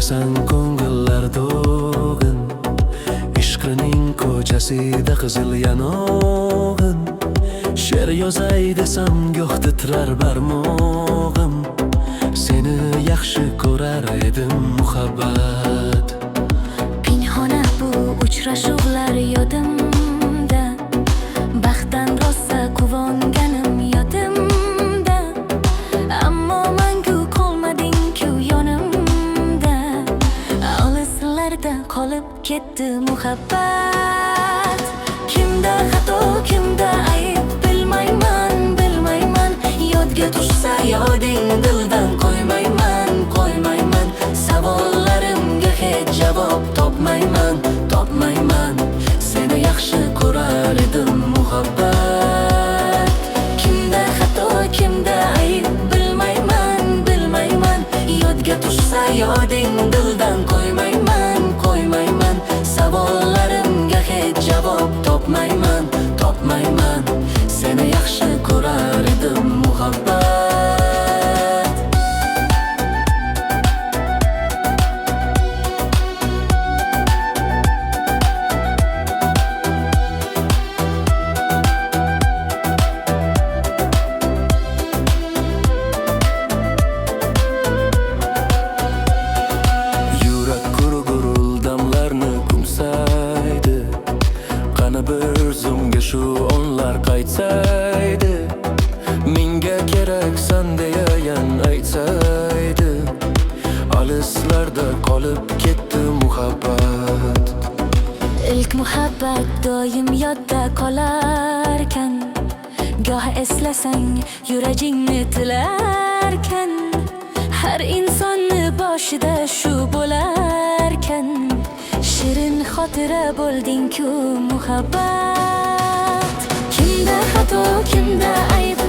Berasan ko'ngillar do'g'in, ishqining ko'chasida qizil yanog'in. She'r yozay desam, goh titrar barmog'im. Seni yaxshi ko'rar edim, muhabbat. Pinhona bu uchrashuvlar yodimda, baxtdan rosa quvonganim yodimda. Ammo mangu qolmading-ku yonimda, olislarda qolib ketdi muhabbat. Kimda xato, kimda ayb, bilmayman, bilmayman. Yodga tushsa yoding, dildan qo'ymayman, qo'ymayman. Savollarimga hech javob topmayman, topmayman. Seni yaxshi ko'rar edim, muhabbat. Kimda xato, kimda ayb, bilmayman, bilmayman. Yodga tushsa yoding, dildan qo'ymayman, qo'ymayman. Savollarimga hech javob topmayman, topmayman. Seni yaxshi ko'rar edim, muhabbat. Yurak gurul damlarni qo'msaydi. Qani bir zumga shu onlar qaytsaydi, menga keraksan deya yana aytsaydi. Olislarda qolib ketdi muhabbat. Ilk muhabbat doim yodda qolarkan, goh eslasang yuragingni tilarkan. Har insonni boshida shu bo'larkan, shirin xotira bo'lding-ku, muhabbat. Kimda xato, kimda ayb.